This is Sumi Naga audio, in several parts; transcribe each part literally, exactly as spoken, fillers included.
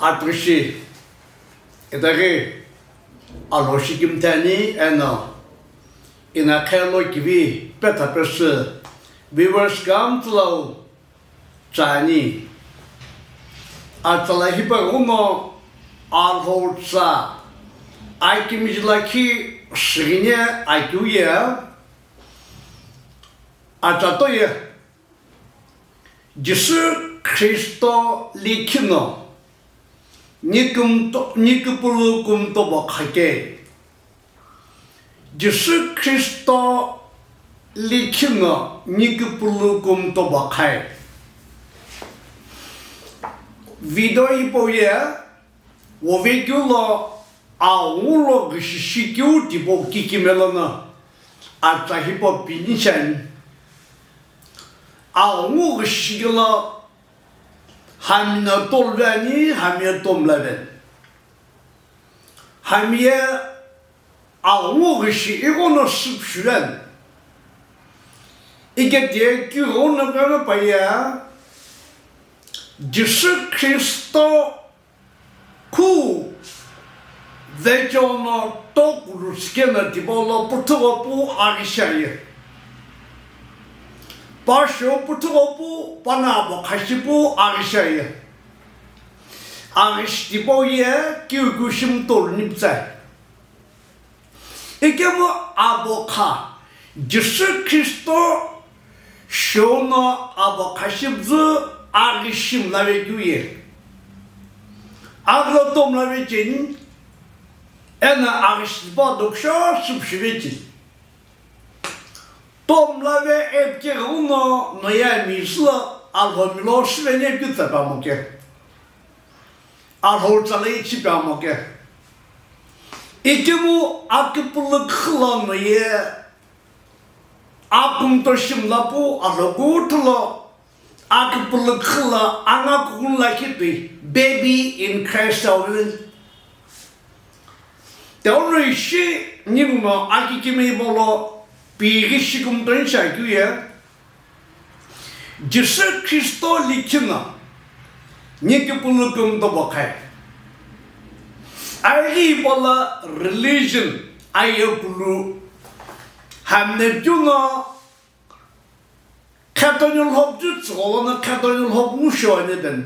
Atoshi, itaghi Alhou shikimthi ani eno ino khelo kivi petha pesü viewers kamtsülau tsüani. Atsala hipau no Alhou tsa akimiji lakhi shighine akeu ye atsa toye. Jisü Khristo likhi no nikümto-, niküpülü kümtobo khake. Jisü Khristo likhi no niküpülü kümtobo khai. Video hipau ye wovekeu lo aghungu lo ghishishi keu tipau kikime lono atsa hipau pini cheni. Aghungu ghishishi keu lo hami no toluve ani, hami ye tomlave. Hami ye aghungu ghishi ighono süpshuve ani. Ike tiye kughengu no kughengu paye Jisü Khristo khu vecheo no tokulu tsikeno tipau lo püthügho pu aghi shiaye. Pasho püthügho pu, panongu abo khashi pu aghi shiaye. Aghi shi tipau ye keu keu shimtolu nipitsai. Ikemu abo kha Jisü Khristo shou no abo kha shipüzü aghi shimlave keu ye. Aghi lo tomlave cheni, eno aghi shipa dokusho süpshuve cheni. Tomlave epikeghi uno noye ami sülo Alhou milo shiveni epikeu tsa pamo ke. Alhou tsa lo ichi pamo ke. Ikemu aküpülü khüla noye akümto shimla pu Alhou kuthu lo aküpülü khüla anga kughungu lakhi tui baby in Christ auveni. Teo no ishi ninguno akikime hipau lo pighi shikümtoi shiakeu ye Jisü Khristo likhi no niküpülü kümtobo khai. Aighi hipau lo religion aye kulu hamne keu no khetoni lhopu tsügholo no khetoni lhopu ngu shiani deni.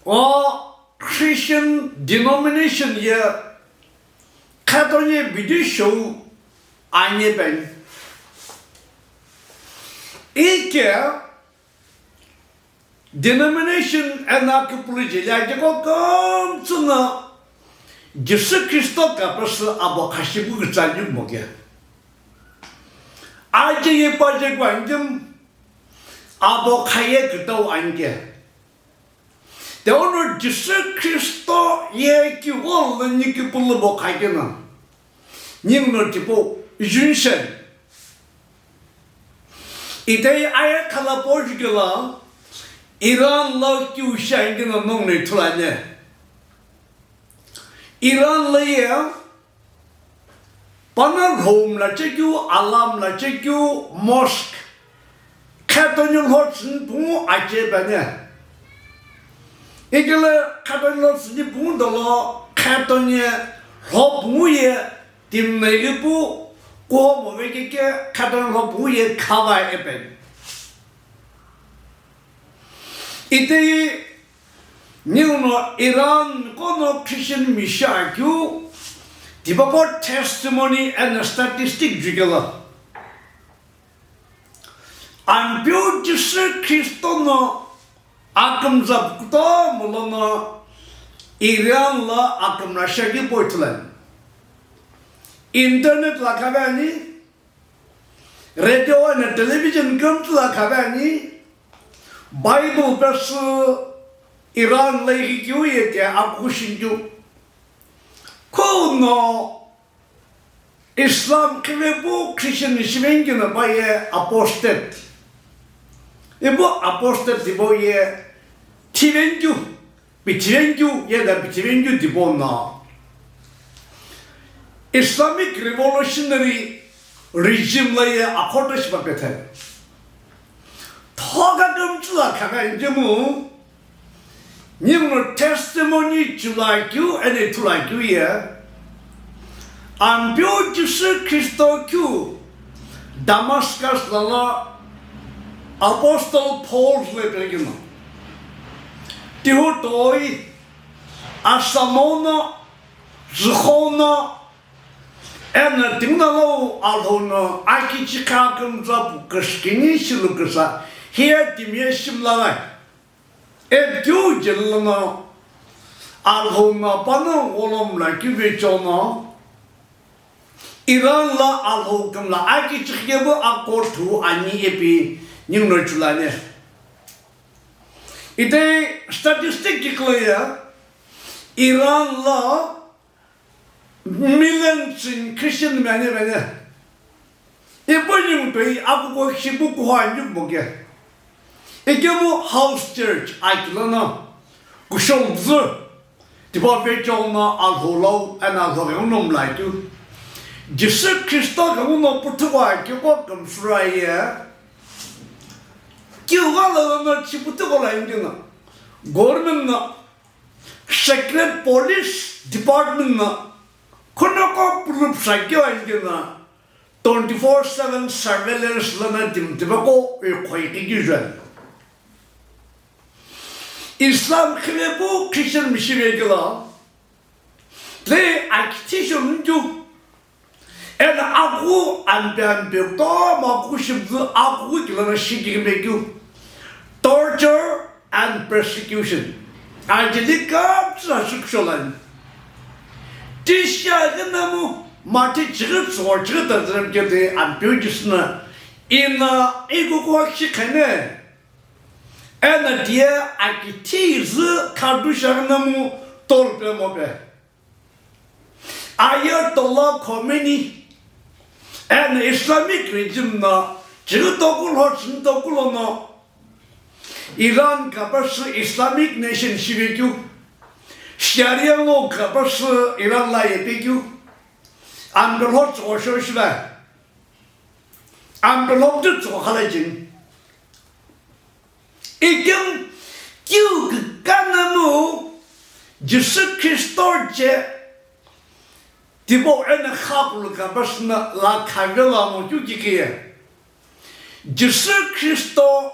O Christian denomination ye khetoni bidi shou ani peni. Ike denomination eno aküpülü jeli ajeko kümtsü no Jisü Khristo kapesü abo khashi pu kütsani mo ke. Aje ye paje pu ani kemu abo khaye kütau ani ke. Teo no Jisü Khristo ye kughengu lo niküpülü bo kha keno ninguno tipau juni shiani. Itaghi aye khala pojukelo Iran lo keu shiani keno nonguno ithulu ani. Iran lo ye Panongu mla chekeu, Allah mla chekeu, mosque, khetoni lho tsüni pungu ache bani. Ikele khetoni lho tsüni pungu dolo, khetoni lho pungu ye timi no ighi pu, kuhomo vekeke khetoni lho pungu ye khava epeni. Itehi ninguno Iran qo no Christian mishi akeu, tipaqo testimony and statistic jukelo. Ampeu Jisü Khristo no akümza kutomo lono Iran lo akümra shiakeu ithulu ani. Internet lo khavi ani, radio and television kümtsü lo khavi ani, Bible pesü Iran lo ighikeu ye ke akughushi keu. Khuno Islam khive pu Christian shiveni keno pa ye apostate. Ipu apostate tipau ye thiveni keu. Pithiveni keu, yeda pithiveni keu tipau no Islamic Revolutionary Regime lo ye akhoto shipa pethai. Thoka kümtsü lo khavi ani kemu, Ninguno testimony chulakeu eno ithulakeu ye, Ampeu Jisü Khristo keu Damascus lala Apostle Paul lo ipeghi no, tihu toi, asamo no, zükhou no, eno tinguna lo Alhou no akichikha kümtsa pu kishikini shilu küsa, hiye timiye shimla lai. Epikeu jeli lono Alhou no panongu gholomla kivecho no, Iran lo Alhou kümla akichikha kepu accord thu ani ipi ninguno chulani. Ithe statistic kiklo ye, Iran lo million tsüni Christian mene mene. Ipu ningu toi akuko shipu kuho ani bo ke. Ikemu house church aki lono kushou dzü. Tipau vecho no Alhou lo eno Alhou ghenguno mlakeu. Jisü Khristo ghenguno puthuko akeu ko kümsüra ye. Kiu gha lono chi puthuko la ingino. Government no Secret Police Department no khunoko pulupsa keu ani keno twenty four seven surveillance lono timi tipaqo iqhoi kikijue. Islam khivepu Christian mishive kelo, le akithi shomkeu. Eno akughu ampe ampe kutomo akughu shimtsü akughu kilono shikighi mekeu. Torture and persecution. Ajeli kümtsü asükusho lani. Tishi aghi namu mathi chighi tsügho chighi tazüre mkete Ampeu Jisü no ino ikuku akshi khene. Eno tiye akithi zü khadu shaghi namu tolpe mope. Ayatollah Khomeini eno Islamic regime no chighi toku lho chighi toku lono Iran kapasü Islamic nation shivekeu, Sharia law kapasü Iran lo yepekeu, ampe lho tsügho shou shiva, ampe lho pütü tsügho khala cheni. Ikemu kiu kükanamu Jisü Khristo che tipau eno khapulu kapasü no la khavelo amo kiu kikiye. Jisü Khristo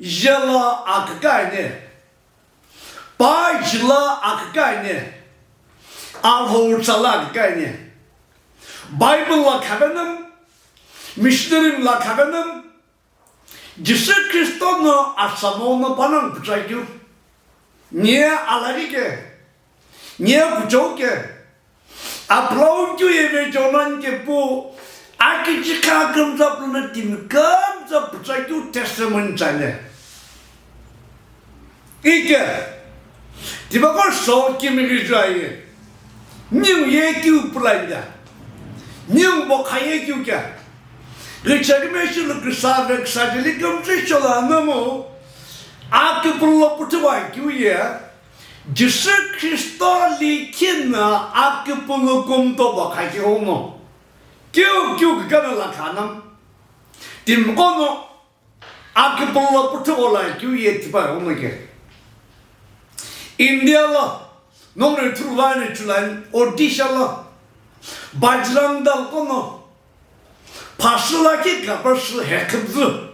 jelo akükani, pa jilo akükani, Alhou tsa lo akükani, Bible lo khavenam, missionary lo khavenam, Jisü Khristo no asamo no panongu pütsa keu, nie alaghi ke, nie kuchou ke, aplau keu ye vecho nani ke pu, akichikha kümtsa pu no timi kümtsa pütsa keu testimony tsale. Ike, tipaqo so kimighi juaye, ningu ye kiu pulai ya, ningu bo khaye kiu kya, ghichekime shilu küsa ve küsa jeli kümtsü sholo anamu, akipulu lo puthuwa kiu ye, Jisü Khristo likhi no akipulu kumto bo kha keu no, kiu kiu kükana la khanam, timiqo no, akipulu lo puthuko lo keu ye tipau ghenguno ke. India lo, nongre thuluvani chulani, Odisha lo, Bajrang Dal qo no, phasü lakhi kapasü hekhüpüzü,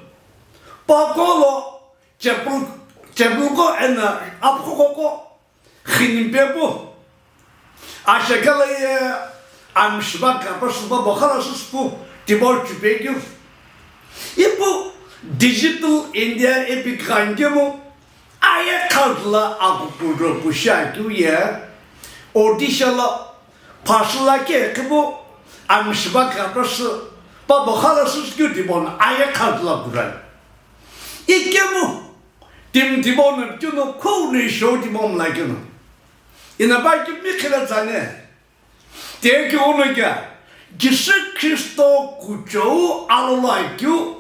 pako lo, chapel, chapel qo eno aphuqo qo, Xinimpe pu, ashekala ye amshiba kapasü pa bokhala süsü pu, tipau chupekeu. Ipu Digital India ipi khankemu, aye khazla akukudro pu shiakeu ye, Odisha lo phasü lakhi hekhüpu, amshiba kapasü pa bokhala süsü keu tipau no aye khazla kurai. Ikemu, timi tipau no keu no khou no shou tipau mla keu no. Ino pa keu mi khila tsane. Te keu no kya, Jisü Khristo kuchou alolo akeu,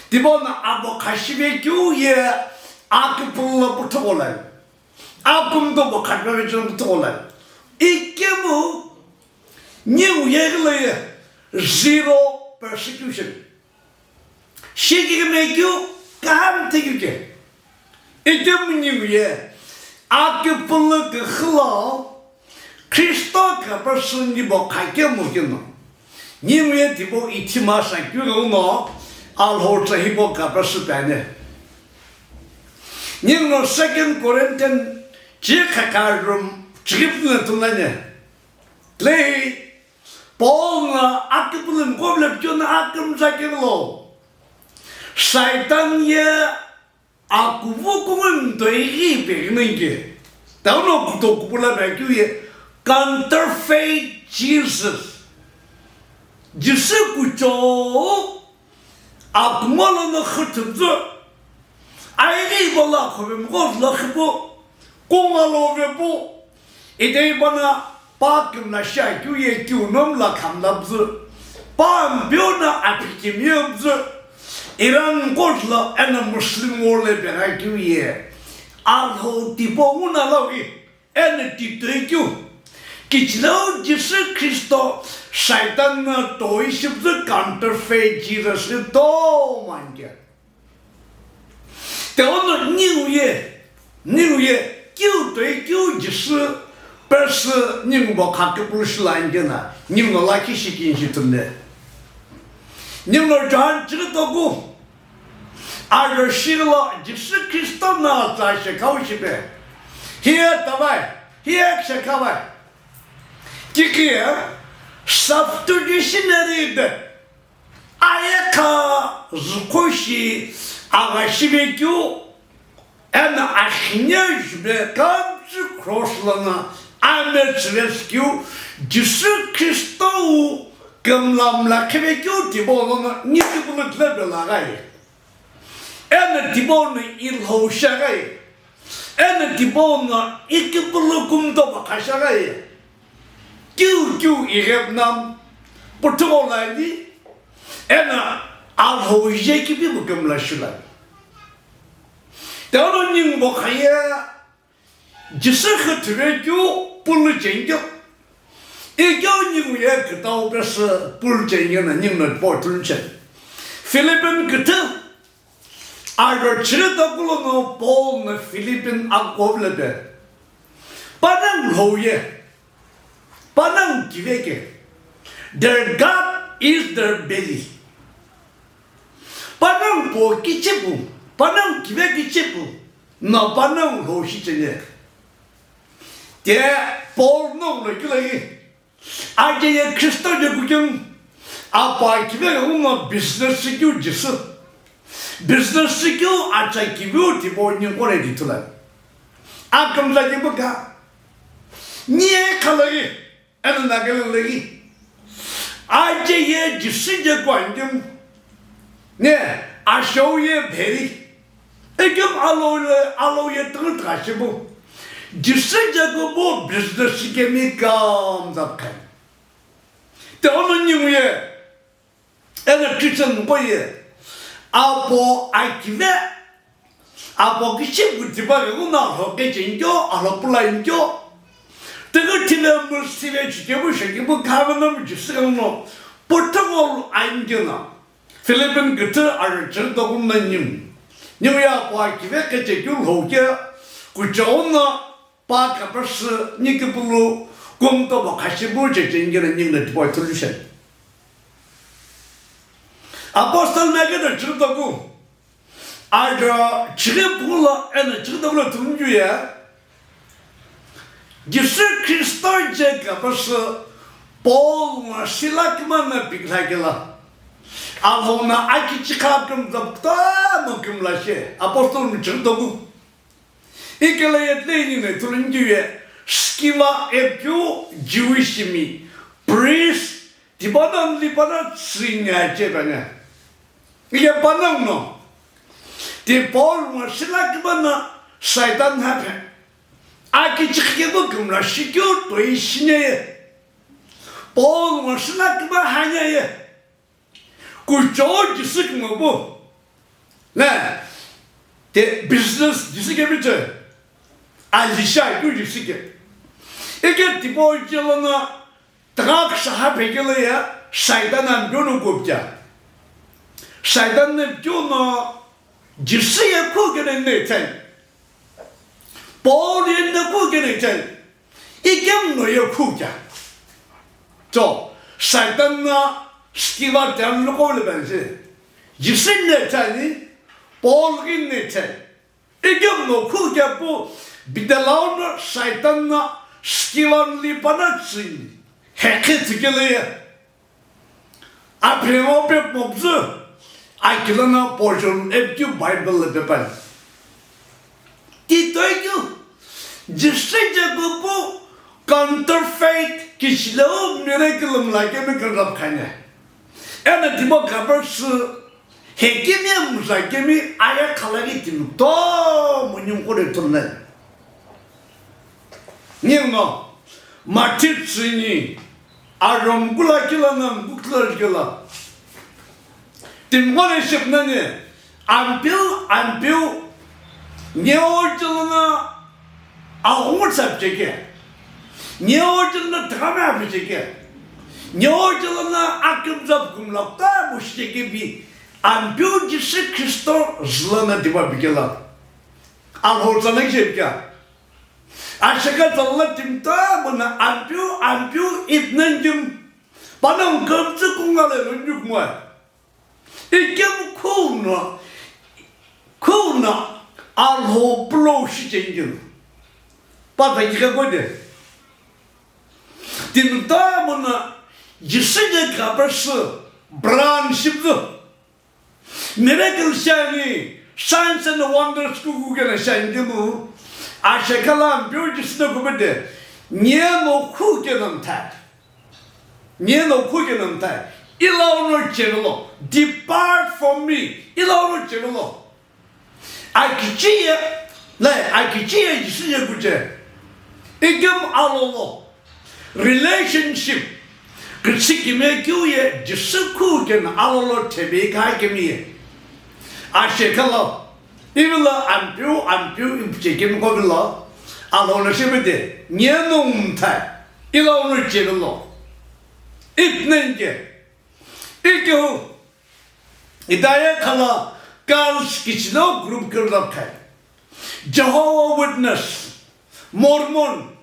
tipau no abo khashive keu ye akipulu lo puthuko lo, akumto bo khape ve chon puthuko lo. Ikemu, ningu ye kilo ye zero persecution. Shikighi mekeu, kaham thikeu ke. Ikemu ningu ye, Akipulu küxü lo Kristo kapasu nibo khakemu kino, ninguye tipau ithima shakeu no Alhou tsa hipau kapasu püani. Ningu no Second Corinthians chikha kha room chikipuna tunane. Lehi Paul na akipulu mkobile pichona akümza kevilo. Satan ye akuvu kunguni toi ghi peghini ke. Tauno kuto kupula pekeu ye counterfeit Jesus. Jisü kuchou akumo lono xüthüpüzü. Aighi ibo lo khuvemgho lo khipu. Kunga lo vepu. Ite ibana pa kümla shiakeu ye kiu no mla khamla püzü. Pa mpiu no aphikimiye püzü. Iran court lo eno Muslim world lo pegha keu ye. Alhou tipau ngu na lo ghi. Eno titoi keu. Kichilou Jisü Kristo Satan no toi shipüzü counterfeit Jesus ghi to manke. Teono ninguye, ninguye, kiu toi kiu Jisü, pesü ningu bo khakipulu shila ingena, ningu no lakhi shikin shitunde. Ningu no John chiri toku, ajo shilo Jisü Kristo na tsa shekhau shipe. Hiye tavai, hiye shekhawai. Kiki, substitutionary death. Ayekha züko shi agha shive keu, eno axine jube kamtsü cross lono ame tsüvesü keu, Jisü Kristo wu kümla mla khive keu tipau lono ni tipulu tile pelo aghi. Eno tipau no ilhou shi aghi. Eno tipau no ikipulu kumto pakha shi aghi. Kiu kiu ighep nam puthugho lani, eno Alhou ye kipi mukümla shilani. Teono ningu bo khaye Jisü xüthüve keu pulu chengeu. Ikeu ninguye kütau pesü pulu chengeu na ningu no po thunche. Philippian küthü. Ajo chiri toku lono Paul no Philippian akovile pe. Panongu lhou ye. Panongu kive ke. Their God is their belly. Panongu po kichipu. Panongu kive kichipu. No panongu lhou shi chene. Te Paul no lo kilo ye. Aje ye Kristo je kukeng, apa kive ghenguno business sikeu Jisü. Business sikeu acha kiviu tipau ningu kore di thulani. Akümza kipu kha. Niye khalagi, eno Nagaland lagi. Aje ye Jisü je kuanjim. Ne, ashou ye pheri. Eküm alou le, alou ye tüngü thashi bu. Jisü je kubu business sikemi kamzap khan. Teono ninguye, eno Christian mkoye, apo akive, apo kichipu tipau ghenguno alhou kechengeu, alhou pula ingeu. Tüngü thile mu sile chikepu shekepu khaveno mu Jisü ghenguno, puthugho lu aingeu na. Philippian küthü ajo chiri toku no ningu. Ninguye apo akive kechekeu lhou ke, kuchou no pa kapasu ni kipulu kumto bo khashi bu chechengeu na ningu no tipau thulu shi. Apostle Mike no chiri toku. Ajo chiri pulo eno chiri toku lo thumju ye. Jisü Kristo je kapasu Paul ngo Sila kümana pikla kela. Alhou no akichikha kümzap kutomo kümla shi. Apostle mu chiri toku. Ikela ye tleini ne thulunju ye Sceva ipikeu Jewish mi priest tipau no lipana tsünya chepene. Iye panongu no. Ti Paul ngo Sila kümana Satan haphe. Akichikha kepu kümla shikeu toi shine ye. Paul ngo Sila küma hanya ye. Kuchou Jisü kümüpu. Ne. Te business Jisü kemi che. Alisha ku Jisü ke. Ike tipau je lono tüngakha shaha phekelo ye Satan ambiu no kupja. Satan ne piu no Jisü ye khu kene ne tsen. Paul ye Khu keno ithulu. Ikemu no ye khu kea. So, Satan na Stiva tianlu qo le bensi. Jisü ne ithulu, Paul ghi ne ithulu. Ikemu no khu kea pu, Bitelau no Satan na Stiva li pana tsüni. Hekhe tsikele ye. Aphi ngo pe mopzü, akilana portion epikeu Bible lo pe pani. Ti toikeu, Jisü je kupu counterfeit kichileu miracle mla kemi kürap khani. Ena tipau kabar sü, hekimi mza kemi aya khalagi timi to munyung kore tunle. Ningu no, Mathi tsüni, Arom kula kila na mkukla kila. Timi ngo le ship nani, Ampeu, Ampeu, neo chilana, ahungu tsap cheke. Neo chilana, tame api cheke. Neo chilana, akim tsap kumla, ta bushi cheke bi. Ampeu Jisü Kristo, zlana diba bikela. Alhou tsana kishepika. Ashaka tsala timi ta mona Ampeu, Ampeu, ipnanjim. Panang kamtsu kungale lunjuk mwa. Ikemu khu no, khu no, Alhou pulo shi chenjim. Pata kika kode. Timi ta mona, Jisü je kabar sü, branch shipzu. Miracle shiani, signs and wonders kuku kena shiani kemu, ashakala Ampeu Jisü no kumede, nge no khu kena mthai. Nge no khu kena mthai. Ila ono chevelo, depart from me. Ila ono chevelo. Akichiye, le, akichiye Jisü ye kuche. Ikem alolo. Relationship. Kichikime kiuye Jisü khu kena alolo thebe ka kemiye. Ashekalo. Ivilo Ampeu, Ampeu, ipche kemi kovilo. Alolo shebede. Nge no mthai. Ila ono chevelo. Ipnenge. Ikehu. Idaya khala cults kichilo group kürüla khai. Jehovah Witness, Mormon,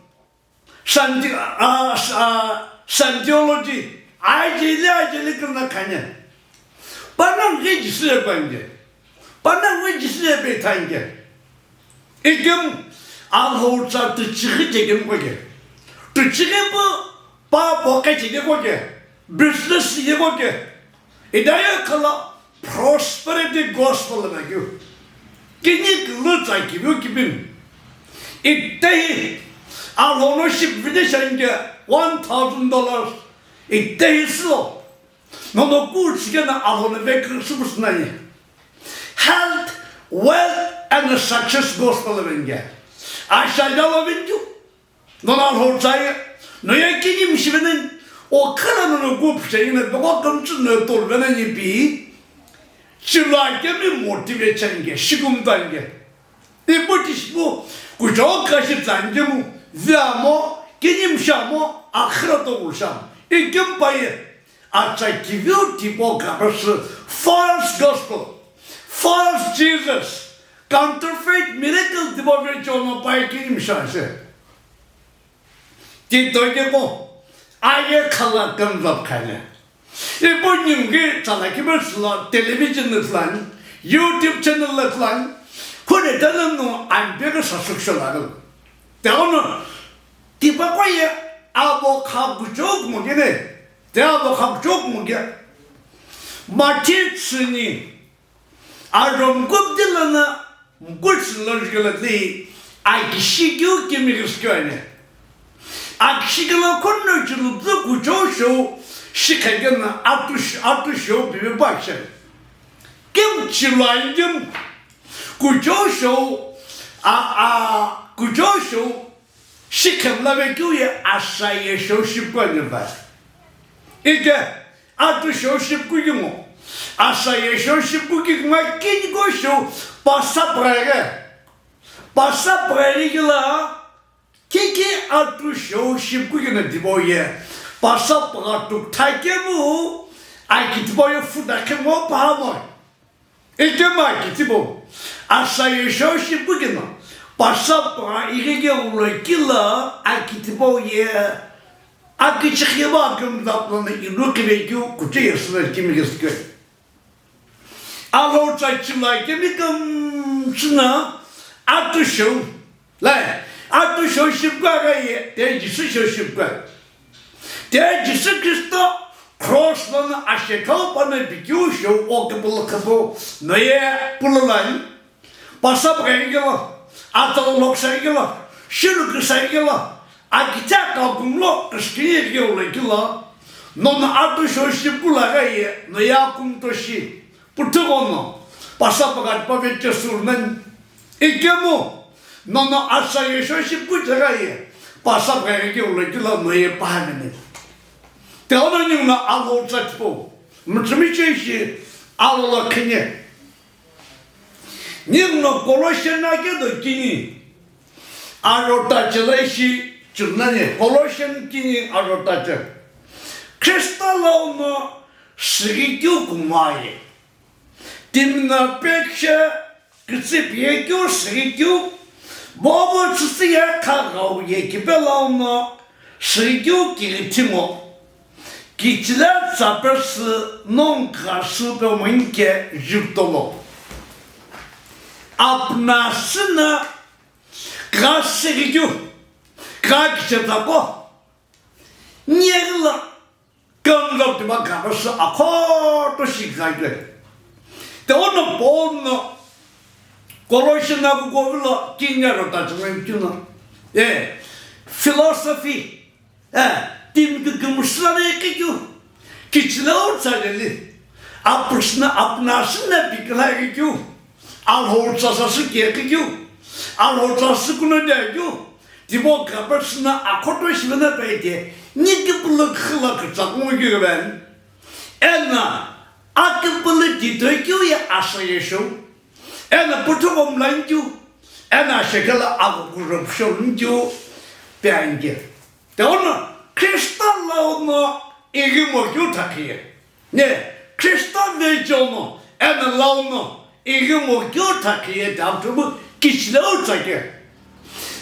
Scienti-, ah, ah, Scientology, ajeli, ajeli kürüna khanya. Panang ghi Jisü ye pange. Panang ghi Jisü ye pe thange. Ikem Alhou tsa tichighi chekemi koke. Tichighi pu pa poke cheke koke. Business ye koke. Idaya khala prosperity gospel na keu. Kini kilu tsa kilu kipin. Itehi Alhou no ship vide shange one thousand dollars. Itehi silo. Nono kuchike na Alhou no vekirsu kusnani. Health, wealth, and the success gospel venge. Asha jalo venju. Nono Alhou tsaye. No ye kini mshivenen. O kala nono kupshe ina bego kamtsu no tol venen yipi. Chilo akemi motivate change. Shikum tange. Ipu tishipu, kuchou kashi tsanjemu, viamo, kinimshamo, akhira to usham. Ikim paye, acha kiviu tipo gabasü, false gospel, false Jesus, counterfeit miracle tipo vechono paye kinimsha se. Ti toike ko, aye khala kanzap khane. Ipu ningu tsala kibe silo television lo ithuluani, YouTube channel lo ithuluani, khune tana no ampe ke subscription lagalo. Teono, tipa koye abo kha kuchou kumoke ne, te abo kha kuchou kumoke. Mathi tsüni, Aromkupti lana mkuchi lojukela tli akishikeu kimikisikeu ani. Akishikela khunno chilupzü kuchou shou shikhekena atu sh-, atu shou pipe puakishe. Kim chilo angim kuchou shou, a, a, kuchou shou shikhemla vekeu ye asha ye shou shipkeu ani vai. Ike, atu shou shipkeu kimo. Asha ye shou shipkeu kikuma kiniko shou pasa pghaighe. Pasa pghaighe kila, kiki atu shou shipkeu kina dibo ye. Pasa pgha tukthakemu, akitibo ye fuda kemo pahamo. Ikema kitibo, asha ye shou shipkeu kina, Pasapgha ighikeu lo kilo aki tipau ye akichiqhiba kümzaplono ilu qhivekeu kuchou ye süno kimi kesükeu. Alhou tsa chila kemi kümtsü no atu shou. Lai, atu shou shipka ghi ye, te Jisü shou shipka. Te Jisü Kristo cross lono ashekau pano pikeu shou o kipulu khapu no ye pululani. Pasapgha ighikeu lo, atsala loksa ighikeu lo, shilu kisa ighikeu lo, akitsa kakumlo kishiki ighikeu lo kilo, nono atu shou shipula ghi ye, no ye akumto shi, puthughono, Pasapgha tipau ve chesü nani, ikemu, nono asa ye shou shipu jaga ye, Pasapgha ighikeu lo kilo no ye pahamini. Te ono ninguno Alhou tsa tipau, mütsümi che shi, alolo khine. Ninguno Colossian akedo kini, aro tache lo ishi chunani, Colossian kini aro tache. Kristo lono süghikeu kumoaye. Timi no pekshe kütsü piyekeu süghikeu, bobo tsütsü ye khaghau ye kipe lono süghikeu kighiti ngo. Kichile tsa pesü nongu kha sü pe monike juptolo. Apuna sü no kha süghikeu, kha kichetsako. Nyeghi lo kümzapti ba kha pesü akhoto shi kha keu. Te ono Paul no Colossian akuko vilo kini aro tache lo kino. E, philosophy. E, timi kükümsü la vekeu. Kichile utsa leli. Apusna, apuna sü no pikila keu. Alhou tsa sasü keu. Alhou tsa sü kuno de keu. Tipau kha pesü no akhoto shivena paite. Ni kipulu khila kütsa kungukeu ven. Eno, akipulu titoi keu ye asa ye shou. Eno, puthugho mlani keu. Eno, ashekala aghukuzho püshou keu. Pe anike. Te ono Kristo lono ighimo keu thakhiye. Ne, Kristo vecheono, eno lono ighimo keu thakhiye te aphuthumü kichile utsa ke.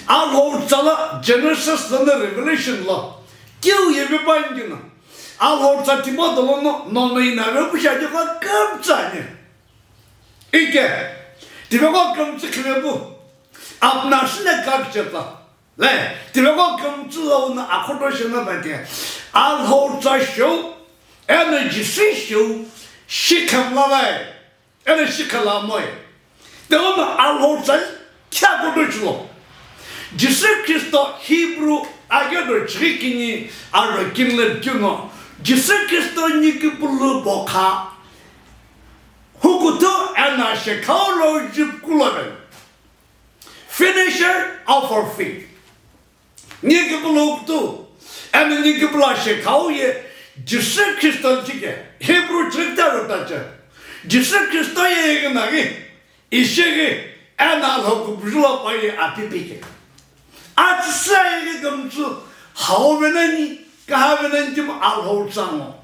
Alhou tsa lo Genesis lono Revelation lo keu ye ve pa nikino. Alhou tsa timo dolono, nono ina ve kusha joko kümtsü ani. Ike, tipaqo kümtsü khivepu, apuna sü no kha kichetsako. Le, tipaqo kümtsü lono akhoto shena pate, Alhou tsa shou, eno Jisü shou, shi khamla vai, eno shi khala moi. Te ono Alhou tsa kha koto chilo. Jisü Kristo Hebrew akedo chighi kini aro kini lo kino, Jisü Kristo ni kipulu bo kha. Hukuthu eno ashekau lo jupkulo ven. Finisher of our faith. Ni kipulu hukuthu, eno ni kipulu ashekau ye Jisü Kristo chike, Hebrew chighi ta aro tache. Jisü Kristo ye ighi naghi, ishi ghi, eno Alhou kupuju lo pa ye api pike. Atsüsü ye ghi kümtsü, hau venani, kha venani timi Alhou tsa ngo.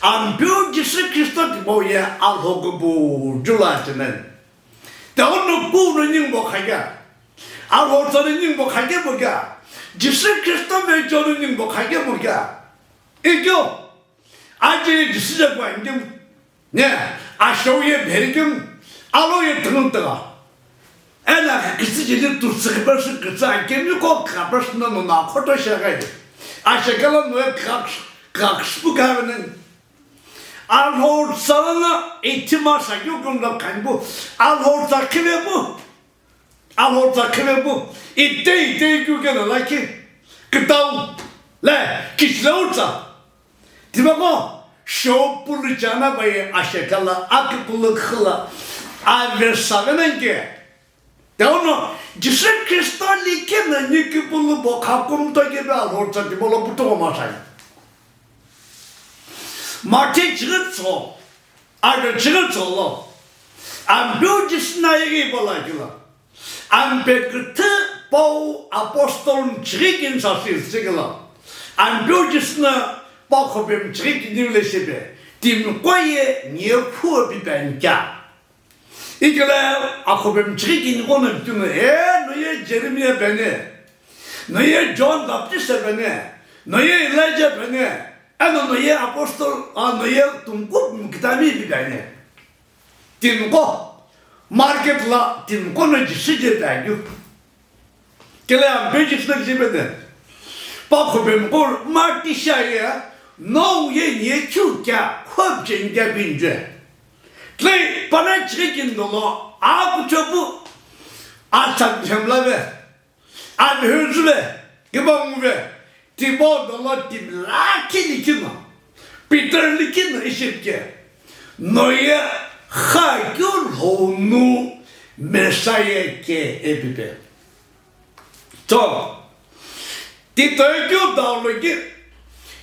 Ampeu Jisü Kristo tipau ye Alhou kupuju lo achemen. Te ono pu no ningu bo kha kea. Alhou tsa no ningu bo kha kea bo kea. Jisü Kristo vecheono ningu bo kha kea bo kea. Ikeu, aje ye Jisü je kua indim. Ne, ashou ye bheriküm, alo ye thüngütügha. Eno kütsü jeli tutsü khipesü kütsü akemi ko khapesü no nono akhoto sheghi. Ashekala no ye khak-, khaksüpu kha venani. Alhou tsa lono ithima sakeu kümlo khanipu, Alhou tsa khivepu. Alhou tsa khivepu, ite ite keu keno lakhi, kütau, le, kichile utsa. Tipaqo, shou pulu chana pai ashekala, akipulu khila, ave sa venani ke. Te ono, Jisü Kristo likhi no ni kipulu bo kha kumto kepe Alhou tsa tipau lo puthugho masai. Matthew chighi tso, Aro chighi tsolo, Ampeu Jisü no ighi pala kilo, Ampeu küthü Paul apostle chighi kini sasü tsükilo, Ampeu Jisü no pa khopemi chighi kini vile shipe, timi qo ye ni ye khu pipe ani kea. Ikelo akhopemi chighi kini qo no timi, e, no ye Jeremiah peni, noye John Baptist peni, noye Elijah peni, eno noye apostle, a, noye tungkup mkitami pi peni. Tinqo, market la tinqo no Jisü je pekeu. Kele ampe Jisü je pene. Pa khupemqo market sha ye, no ye nye chu kya, khop jen kya binje. Tle, pana chikin dolo, a kuchopu, a chak jemla ve. Amhüzüve, kibanguve, tipau dolo timi lakhi likhi no, Peter likhi no ishi pike, noye xakeu Lhonu Messiah ke ipi pe. To, titoi keu dau lo ki,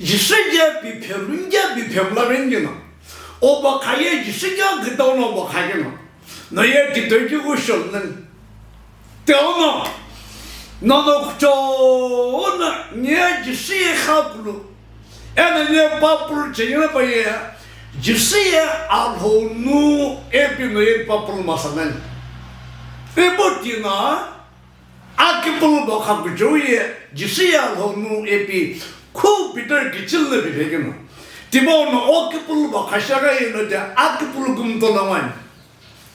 Jisü je pi phelu nge pi phemla ven keno. Obo khaye Jisü je kütau no obo kha keno. Noye titoi keu kusho nen. Teuno, nono kuchou no nye Jisü ye kha pulu. Eno nye pa pulu cheyena pa ye, Jisü ye Alhonu ipi noye pa pulu masanen. Ipu tino, Akipulu bo kha kuchou ye, Jisü ye Alhonu ipi, khu Peter kichil le bibekeno. Tipau no o kipulu bo kha shagha ye no de akipulu kumto la wani.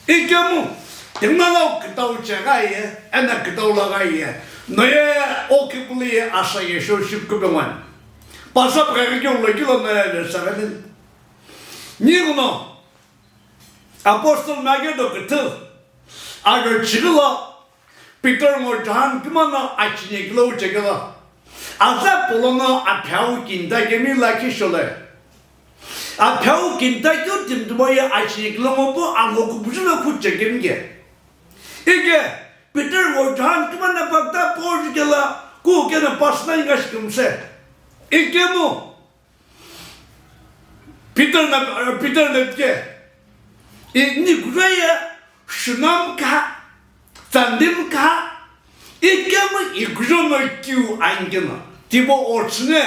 Ikemu, tingna lo kütau chegha ye, ena kütau lagha ye, noye o kipulu ye asa ye shou ship kube wani. Pasa pagha kyo lo kilo noye le sagha ni. Ni kuno, Apostle Mike do kütü, aro chigilo, Peter ngo John kümano achinekilo uchekelo. Aza polono aphyau kinta kemi lakhi shole. Aphyau kinta kyo timtumo ye achinekilo ngo po ango kubuju lo kuchekemi ke. Ike, Peter ngo John kümano pakta po jikela, ku kena pasna inga shikimse. Ike mo, Peter na, Peter na pike. Ini kujo ye shunam ka, tsandim ka, ikemu ikujo no kiu angina. Tibo orchine.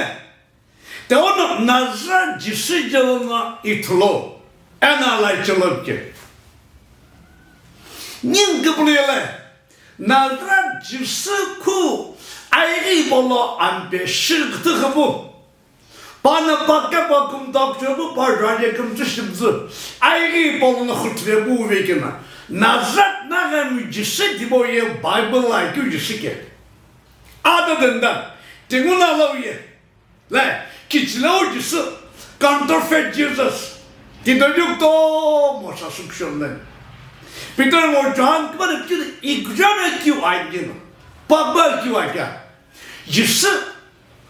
Te ono Nazareth Jisü jelo no ithulo. Ena lai chelo pike. Ning kipulele. Nazareth Jisü khu aighi bolo ampe shirkhtü khabu. Pana pakka pa kumta kuchobu pa raje kumtsu shimtsu. Aighi bolo no khutve bu vekina. Nazareth Naga mi Jisü tibo ye Bible la kyu Jisü ke. Other than that, tinguna lo ye. Le, kichilo Jisü, counterfeit Jesus. Tito yukto mo sa sukshon le. Peter mo John kma de kyu ikjana kyu aigino. Papa kyu aigya. Jisü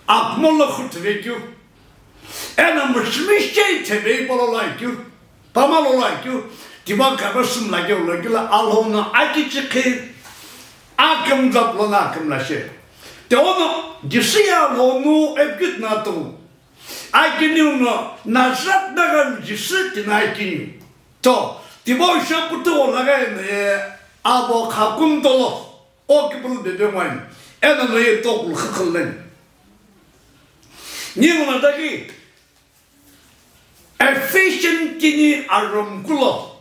akmolo khutve kyu. Ena mishmi shei thebe polo la kyu. Pama lo la kyu. Tiba kaba sum la kyu lo kyu la Alhonu akichikhi. Akam zap lo na akam la she. Te ono Jisü ye Alhonu epkit na tu. Akiniu no Nazareth Naga mi Jisü tina akiniu. To, tibo isha putu o laga ne abo khakum tolo. O kipulu bebe wine. Ena no ye tokul khakhallen. Ni mona daki Ephesian kini arom kulo.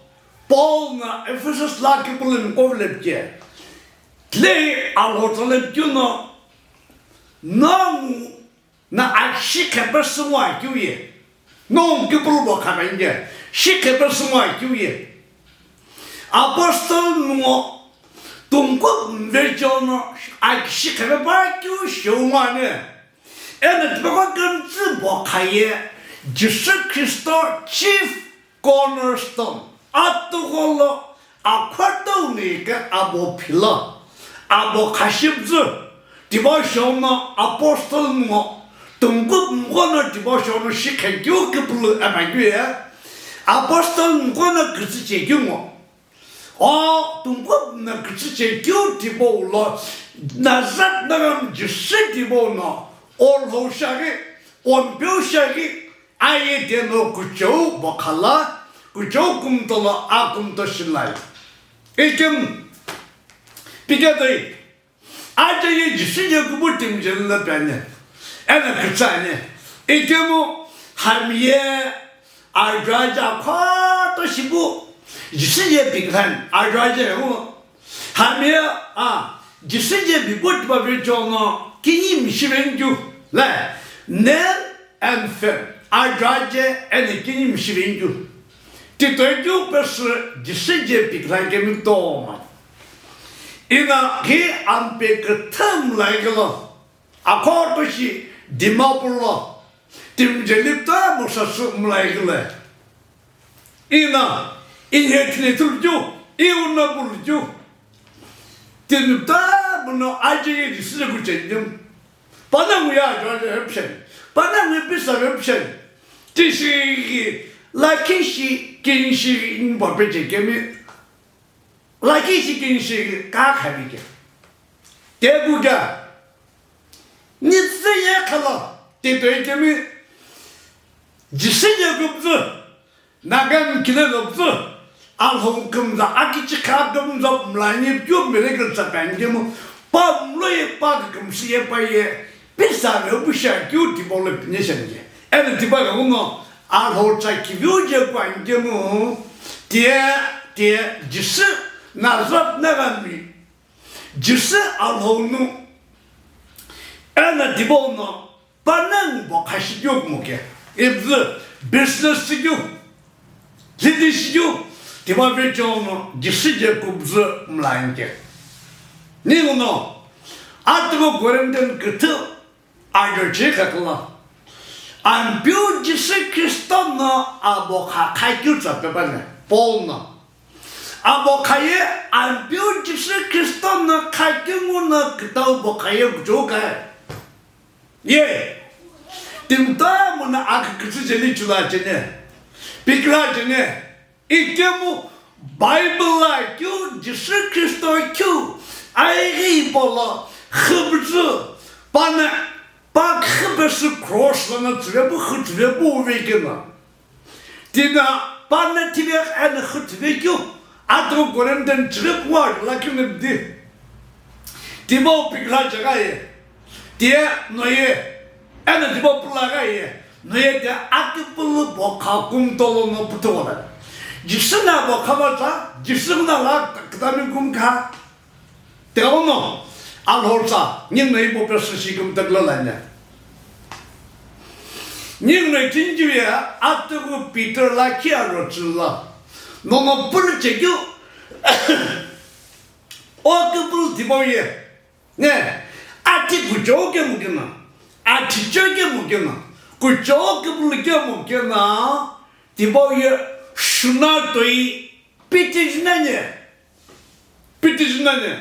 Paul na Ephesus la kipulu mkovle pke. Tle alhotole pke no. Nongu na akshi khepe sungwa kyu ye. Nongu kipulu bo khabe nge. Shi khepe sungwa kyu ye. Apostle nungo tungku mvejono akshi khepe pa kyu shungwa ne. Eno tipaqo kümtsü bo khaye, Jisü Khristo chief cornerstone, atugholo akhortau nike abo philo, abo khashipzü, tibo shono apostle ngo, tungkup ngono tibo shono shikhe kyu kipulu ema kyu ye, apostle ngono kütsü che kyu ngo. O tungkup na kütsü che kyu tipau lo, Nazareth Naga mi Jisü tipau no, olhou shaghi, ompeu shaghi, aye teno kuchou bokhala, kuchou kumtolo akumto shilai. Ikim, piketoi, Aja ye Jisü ye kupu timi jeli lo piani. Eno kütsü ani. Ikemu hami ye ajaja khuto shipu. Jisü ye pighan ajaja hu. Hami ye a Jisü je bibo tipau vecheo no kinimi shivenikeu le, male and female, ajo aje eno kinimi shivenikeu. Titoi keu pesü Jisü je pikha kemi kutomo. Ino ghi ampe küthü mlai kelo, akhoto shi Dimapur lo, timi jeli kutomo sasü mlai kelo. Ino, inhe thine thulukeu, iu no pulukeu. Timi kutomo no aje ye Jisü je kucheni. Panongu ye ajo aje vepisheni. Panongu ye pisa vepisheni. Tishi ghi, lakhi shi, kinshi ghi, imbo peche kemi. Lakhi shi, kinshi ghi, ka khavi ke. Teku kea. Nitsü ye khala, titoi kemi. Jisü je kupzü. Nagami kile lo püzü, Alhou kümza akichikha kümza mlani keu miracle tsa pangemu, pa mlo ye pa kümsü ye pa ye, pisa ve pusha keu tipau lo pine shenge. Eno tipau ghenguno, Alhou tsa kiviu je kuangemu, tie, tie, Jisü, Nazareth nagami, Jisü Alhou nu, eno tipau no, Panongu bo kha shikeu kumo ke, ipüzü business shikeu, lidi shikeu, tipau vecheo no Jisü je kupzü mlai ke. Ninguno, atughu Corinthian küthü ajo chekha kelo. Ampeu Jisü Kristo no abo kha kha keu tsa pepane, Paul no. Abo kha ye, Ampeu Jisü Kristo no kha keu nguno kütau bo kha ye kuchou kha. Ye, timi kutomo no akükütsü jeli chula chene, pikra chene, ikemu Bible lo keu, Jisü Kristo keu, aighi polo, khübüzü, pana, pa khübüzü cross lono tsüvepu, khütsüvepu uve keno. Tina pana tive eno khüthive keu, atughu Corinthian chighi kuwa lakhi nibdi. Tipau pikha chegha ye, tie no ye, eno tipau pulagha ye, no ye tie akipulu bo kha kumtolo no putuwala. Jisü no bo kha va tsa, Jisü no la kdami kum kha. Tighenguno, Alhou tsa, ninguno ipo pesü shi kümtakla lanya. Ninguno itinju ye, atughu Peter lakhi aro chula. Nono pulu chekeu, o kipulu tipau ye. Ne, ati kuchou kemu kena, ati choi kemu kena, kuchou kipulu kemu kena, tipau ye shuna toi piti jinanye. Piti jinanye.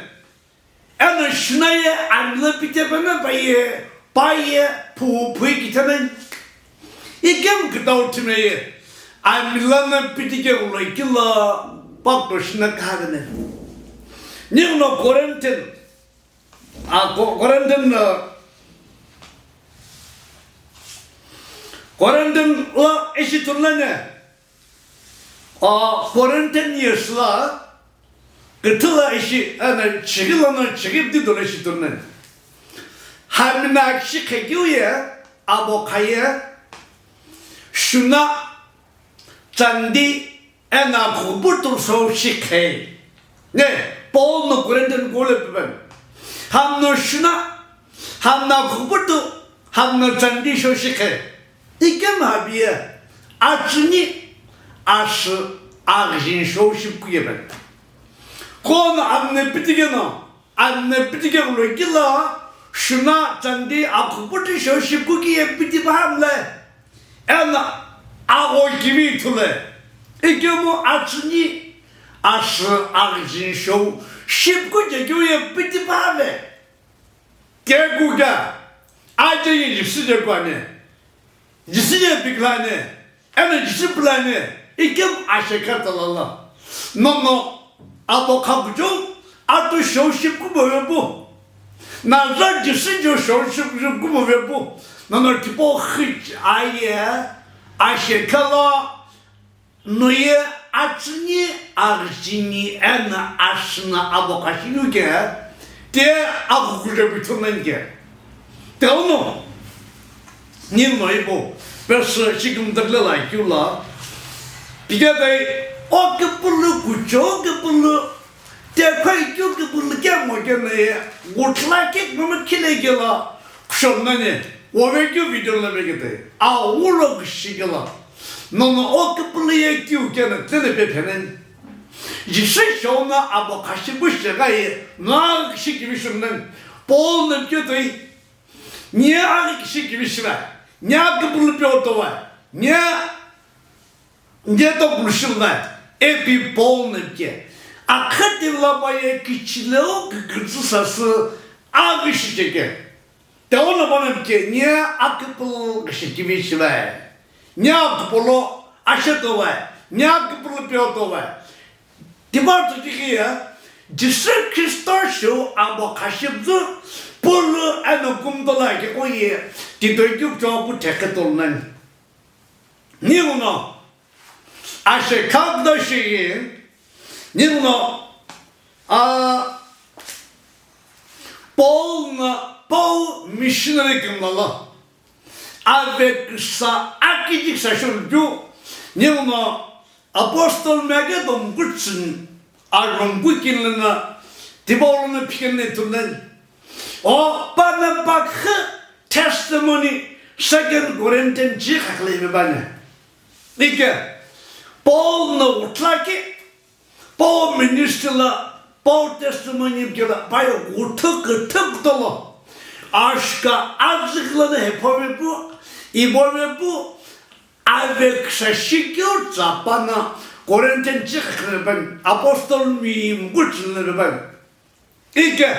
Eno shuna ye amilo piti peme pa ye, pa ye, pu, pui kitheme. Ikemu kütau thime ye, amilo no piti ke ulo kilo, pa to shuna kahane. Ninguno Corinthian, a, Ko-, Corinthian, a, Corinthian lo ishi tunlane. A, Corinthian ye shila, küthü lo ishi, ana, chighi lono chighi bdi dolo ishi turnen. Hamina kishi khekeu ye, abo kha ye, shuna, chandi, eno khubutu sho shi khe. Ne, Paul no Corinthian kule pipen. Hamno shuna, hamno khubutu, hamno chandi sho shi khe. Ikemu habi ye, achini, ashi, aghijin sho shi kuye pen. Kono amne pitikeno, amne pitikeno lo kilo, shuna chandi akhubutu sho shi kuki ye piti bahamle. Eno agho kivi ithulu, ikemu achini, ashi, aghijin sho, shipku je keu ye piti pave. Kekuka, aje ye Jisü je kuane, Jisü je piklane, eno Jisü pilane, ikemu ashekha talala. Nono, abo khakuchou, atu showship kumo vepu. Naza Jisü jo showship kumo vepu. Nono tipau khich aye, ashekha lo, noye achini, aghijini, eno ashina abo kashinu ke, te aghukuje bithumen ke. Te ono, Ninguno ipo pesü shi kümtakle la keu la, pike dai o kipulu kucho kipulu, Tekhoi keu kipulu kemo keno ye, wuthla kekmama khile kelo, kushon nani, wove keu video lo vekete, awulo kishi kelo, nono o kipulu ye keu keno, tene pe phenani. Jisü shona abo khashi bu shega ye, nga kishi kivi shunani, Paul na keu toi, nye aghi kishi kivi shiva, nye kipulu pe otowa, nye Nge to pulshilna, epi Paul na pike. Akhati lapa ye kichileo kikitsu sasü aghi shicheke. Teona bana pike, nye akipul shikivi shivae. Nye akipolo ashetovae. Nye akipul piotovae. Tiba tu kikiya, Jisü Khristo shu abo khashibzu pulu eno kumtola ke koye, titoi kyuk chopu theketolnani. Ninguno, ashe khabda shiyi, ninguno, a, Paul na, Paul missionary kimlala, ave kisa, akijik sa shulju, ninguno, Apostle mege dom gutsin, Arhumgu kinlana, tiba uluna phikene tunan. O, pana bakhe testimony, Second Corinthians chi khakhle me bane. Ike, Paul na utlaki, Paul ministry la, Paul testimony kela, pai uthuk thuk tolo. Ashka azikla na hepovepu, ibovepu, Aveksa shikeu tsapana Corinthian chikha khlepan, apostle mi mkuchilnepan. Ike,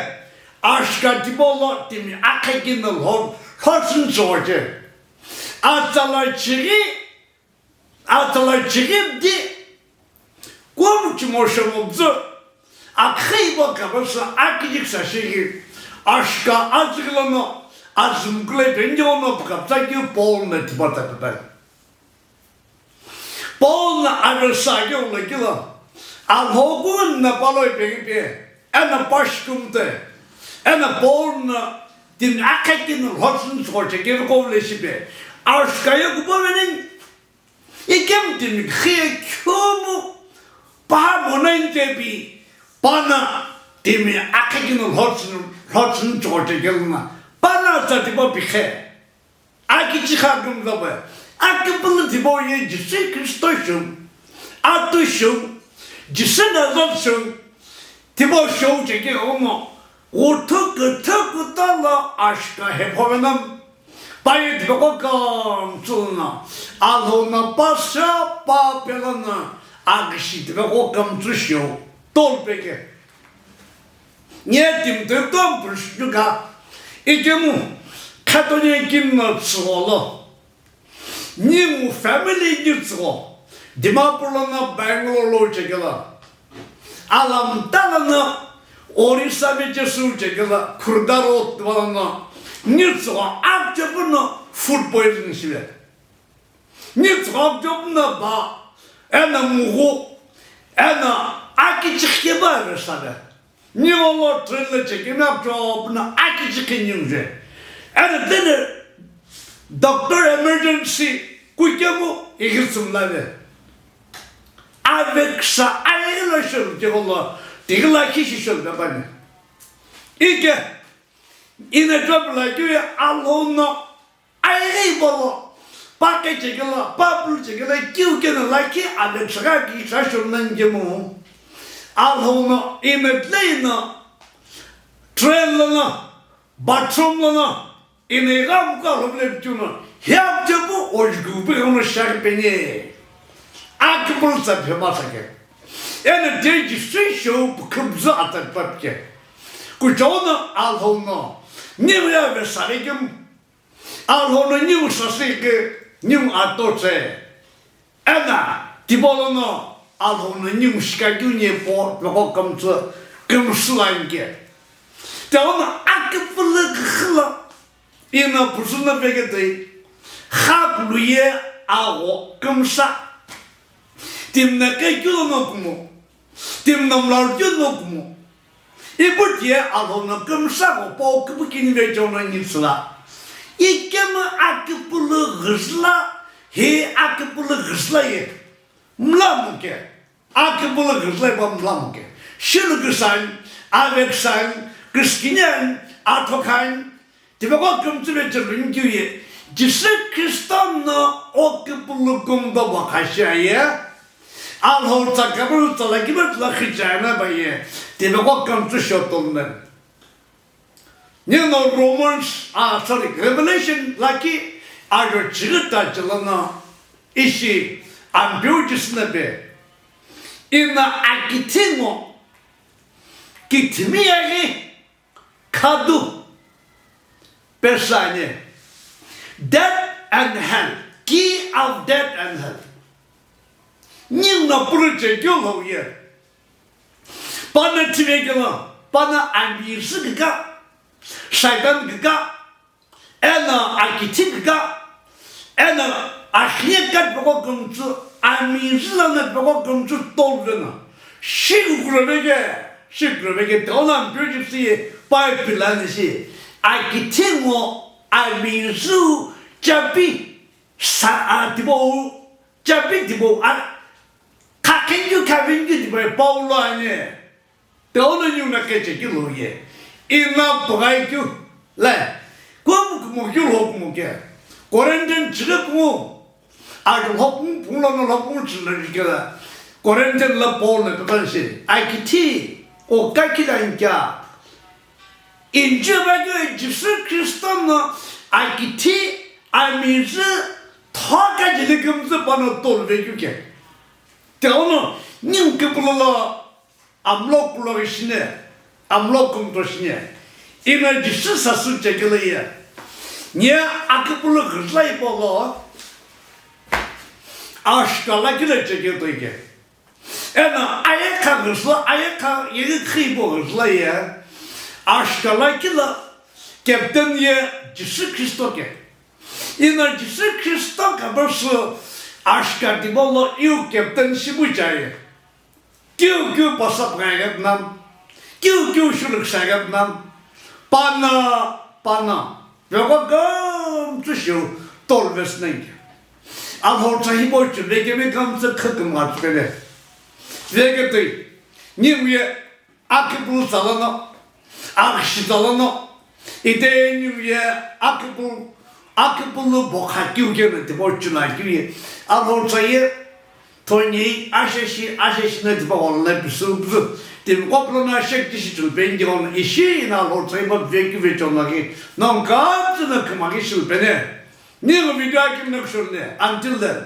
ashka tipolo timi akhakina lhon, lhosin soche. Atsala chiri, atsala chiri di, Kum chimo shemobzü, akheibo kabasa akijik sashigi, ashka aziglono, azumkule benjono pkapsaki Paul na tipata pepe. Paul na aversa ke ulakila, alhogun na paloi pegipe, ena pashkumte, ena Paul na tin akhakin lhosin soche ke ko le shipe, ashka ye kubo menin, Ikemtimi khiye khumu paha monaintepi pana timi akhakino lhotsün, lhotsün chotekelna pana tsatipa pikhe. Akichi kha kumzape. Akipulu tipo ye Jisü Khristo shung. Atu shung. Jisü Nazareth shung. Tipo shou cheke omo. Uthu kuthu kutala ashka hephovenam. Paye tipaqo kamtsü na, alhou na pasha pa pelana, agishi tipaqo kamtsü shio, tol peke. Nye tim te tom push juka, ikemu, khatonye kim na tsüolo. Ningu family ni tsüo, Dimapur lana Bangalore lo chekela. Alamta lana Orissa ve chesu chekela, Khurda road lana ni tsüo akchepu na food poison shive. Ni tsüo akchepu na ba, ena mughu, ena akichikhe ba ve save. Ninguno train lo chekemi akutho puna akichikhe ningu je. Eno tene doctor emergency kukemu ighitsumlave. Aveksa ayeghi lo sholu kegho lo tighi lakhi shi sholu kapani. Ike ina job la kiu alhou no Aighi bolo, pa kechekela, pa pulchekela, kiu kena lakhi ave tsaka ki sasho nangemu. Alhono, ina tleina, train lana, bathroom lana, ina igam ka lobile chuna, hiam chepu ojgu bi hono shak penye. Akipul sa phema sake. Ena deji sui show pukubza atak papke. Kuchona alhono, niya ve saregem. Alhono ningu sasike, ningu atotse. Ena, tipolono, alhono ningu shikakyu nye po, loko kamtsu, kamsulanke. Teona akipulu khla, ina pusuna veketei, khapulu ye ago, kamsa. Timna kekyu no kumo. Timna mlaru kyu no kumo. Ipu tiye alhono kümsa ko po küpükini ve chona ngitsüla. Ikemu akipulu ghüzüla, hi akipulu ghüzüla ye. Mlamuke. Akipulu ghüzüla ipa mlamuke. Shiluküsü ani, aveküsü ani, küskini ani, athoka ani, tipaqo kümtsü vechelo inikeu ye, Jisü Khristo no o küpülü kumdo bokha shiaye, Alhou tsa küpülü tsa lakhi vechelo khichai na baye, tipaqo kümtsü shotolmen. Nino Romans, ah, sorry, Revelation lakhi ajo chighi ta chilano ishi Ampeu Jisü na pe. Ina akithi ngo kithimi yaghi khadu pesü ani. Death and hell, key of death and hell. Ningu no pürü chekeu lo ye. Pano thivekelo, pano amizi kika, Satan kika, eno akithi kika, eno akhiye kika tipaqo kümtsü, amizi lono tipaqo kümtsü toluveno, shi kukuro veke, shi kukuro veke, tona Ampeu Jisü ye, Bible ani shi, akithi ngo amizi chapi, sa, a, tipau, chapi tipau, a, khakhenkeu, khavenkeu tipau, Paulo ani. Teuno ningu no kechekeu lo ye. Ina pughaikeu. Le. Kumu kumu keu lo kumu ke. Corinthian chighi kumu. Ajo lo kumu pungu lono lo kumu chighi lo kela. Corinthian lo Paul na pepa shi. Akithi. O kakila inikea. Inche ba keu Jisü Khristo no akithi amizi thoka jeli kümtsü pano toluvekeu ke. Teuno ningu küpülü lo amlo kulo shine, amlo kumto shine. Ina Jisü sasü chekelo ye. Nye aküpülü ghüzü la ipolo, ashka lakhi lo chekeu toi ke. Eno ayekha ghüzü, ayekha yeghi khü ipo ghüzü la ye, ashka lakhi lo captain ye Jisü Khristo ke. Eno Jisü Khristo kebasü ashka tipau lo iu captain shipu chai. Keu keu pasa püghaighi pünan, keu keu shuluküshaighi pünan, pano, pano. Vegho kümtsü shiu toluvesü nani. Alhou tsa hipau chivekemi kümtsü khükümgha tsüpeni. Veketoi, ningu ye aküpülü tsa lono, aghüshi tsa lono, ite ningu ye aküpülü, aküpülü bokha keu keno tipau chula keu ye, Alhou tsa ye, Thoni asheshi, asheshi na tipaqo lo na pisü püzü. Timi qo pülo no shekti shi chulu peni tighono ishi ina lo tsaiba veki vecho no ki nongu kümtsü no khima ki shilu peni. Ningu video akimi no kushou ni. Until then,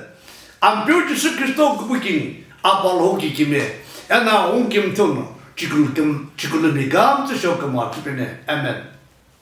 Ampeu Jisü Khristo kupu kini, Apa Alhou kikimi, eno Aghungu kimthu no, chikulu kim-, chikulu mi kümtsü shou kümtsü peni. Amen.